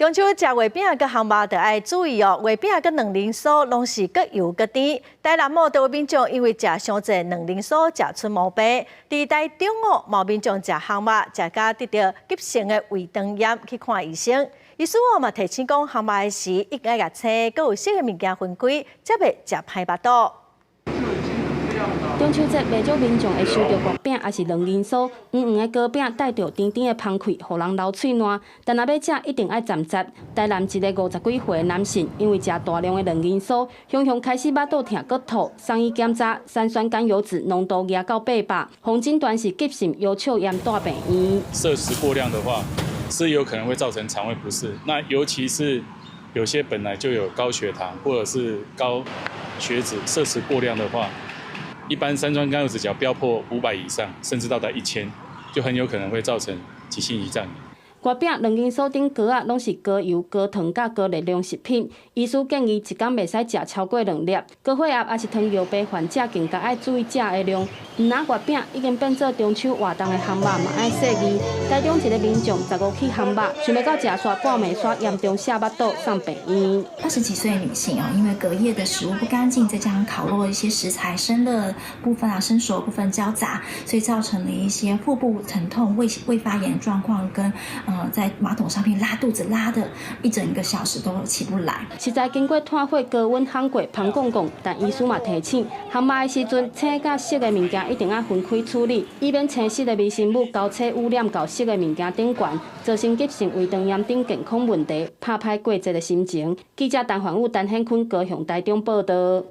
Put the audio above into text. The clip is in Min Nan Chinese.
中秋食月餅佮烘肉就愛注意哦，月餅佮卵磷酥攏是閣油閣甜。台南哦，就有民眾因為食傷濟卵磷酥，食出毛病。佇台中哦，嘛有民眾食烘肉，食甲得著急性的胃腸炎去看醫生。醫師哦嘛提醒講，烘肉的時應該共青閣有色的物件分開，才袂食歹腹肚。中秋節，袂少民眾會收著月餅，抑是卵磷酥，黃黃的糕餅帶著甜甜的芳氣，予人流喙瀾。但若欲食，一定愛斟酌。台南一个50幾歲的男性，因為食大量的卵磷酥，雄雄開始腹肚疼、閣吐，送醫檢查，三酸甘油酯濃度夯到800，予診斷是急性燒灼炎帶病院。攝食過量的話，是有可能會造成腸胃不適。那尤其是有些本來就有高血糖或者是高血脂，攝食過量的話，一般三酸甘油酯只要飆破500以上，甚至到達1000，就很有可能會造成急性胰臟炎。月餅、卵磷酥等糕仔攏是高油、高糖佮高熱量食品，醫師建議一工袂使食超過兩粒。高血壓抑是糖尿病患者更加愛注意食的量。毋但月餅已經變做中秋活動的烘肉嘛愛細膩。台中一个民眾15去烘肉，想袂到食煞半暝煞嚴重瀉腹肚送病院。 20幾歲的女性啊，因為隔夜的食物不乾淨，再加上烤肉一些食材生熱部分啊、生熟部分交雜，所以造成了一些腹部疼痛、胃發炎狀況跟在馬桶上面拉肚子拉的一整個小時都起不來。實在經過炭火高溫烘過，芳摃摃，但醫師嘛提醒，烘肉的時陣，青佮色的物件一定愛分開處理，以免青色的微生物交叉污染到色的物件頂懸，造成急性胃腸炎等健康問題，拍歹過節的心情。記者陳焕武、陳顯坤高雄、台中報導。